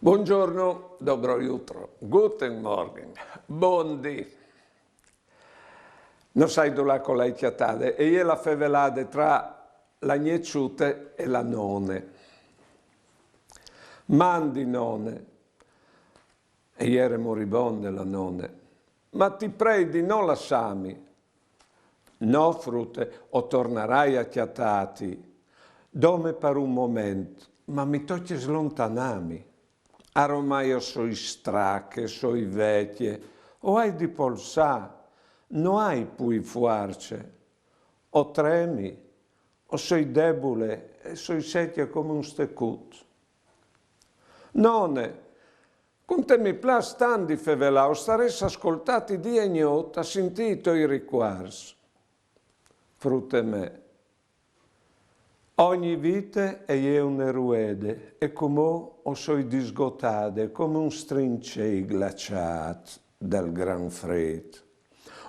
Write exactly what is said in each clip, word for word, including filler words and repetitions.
Buongiorno, dobro jutro, guten Morgen, bon dì. No sai dulà che o l'ai cjatade, e je la fevelade tra la gneçute e la none. Mandi none, e jere moribonde la none, ma ti prei di no lassâmi. No, frute, o tornarai a cjatâti, dome par un moment, ma mi tocje slontanâmi. Aromai o soi strache, soi vecje, o ai di polsâ, no ai plui fuarce. O tremi, o soi debule e soi secje come un stecut. None, cun te mi plâs tant di fevelâ, o starès a scoltâti dì e gnot, a sintî i toi ricuarts. Frute mê, ogni vite e je une ruede, e cumò o soi disgotade come un strincei glaçât dal gran frêt.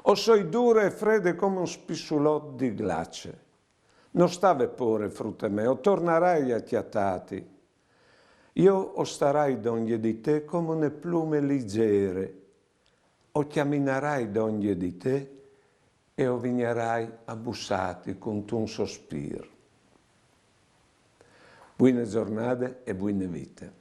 O soi dure e frede come un spissulot di glace. No stâ vê pôre, frute mê, o tornarai a cjatâti. Jo o starai dongje di te come une plume lizere, o cjaminarai dongje di te e o vignarai a bussâti cuntun sospîr. Buine zornade e buine vite.